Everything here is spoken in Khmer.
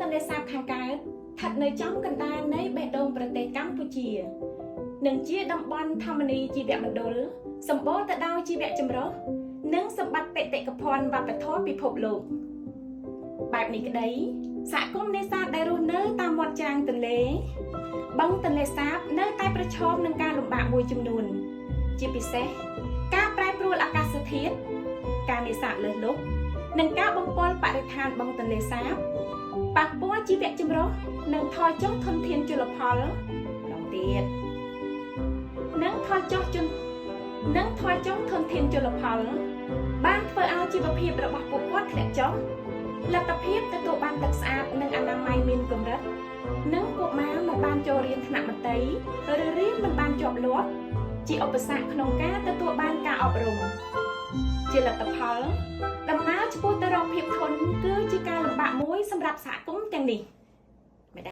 ទន្លេសាបខាងកើតស្ថិតនៅចំកណ្ដាលនៃបេះដូងប្រទេសកម្ពុជា និងជាតំបន់ធម្មនីជីវមណ្ឌលសម្បូរទៅដោយជីវៈចម្រុះនិងសម្បត្តិបេតិកភណ្ឌវប្បធម៌ពិភពលោកបែបនេះក្តីសហគមន៍នេសាទដែលរស់នៅតាមមាត់ច្រាំងទន្លេបឹងទន្លេសាបនៅតែប្រឈមនឹងការលំបាកមួយចំនួន ជាពិសេសការប្រែប្រួលអាកាសធាតុការនេសាទលើសលប់និងការបំពុលបរិស្ថានបឹងទន្លេសាបប៉ះពាល់ជីវៈចម្រុះនិងថយចុះធនធានជលផលម្ដងទៀតនិងថយចុះជននិងថយចុះធនធានជលផល បានធ្វើឲ្យជីវភាពរបស់ពួកគាត់ធ្លាក់ចុះលទ្ធភាពទទួលបានទឹកស្អាតនិងអនាម័យមានកម្រិតនិងកុមារមិនបានចូលរៀនថ្នាក់មត្តេយ្យឬរៀនមិនបានជាប់លាប់ជាឧបសគ្គក្នុងការទទួលបានការអប់រំជាលទ្ធផល ដំណើរឆ្ពោះទៅរកភាពធន់គឺជាការលំបាកមួយសម្រាប់សហគមន៍ទាំងនេះ។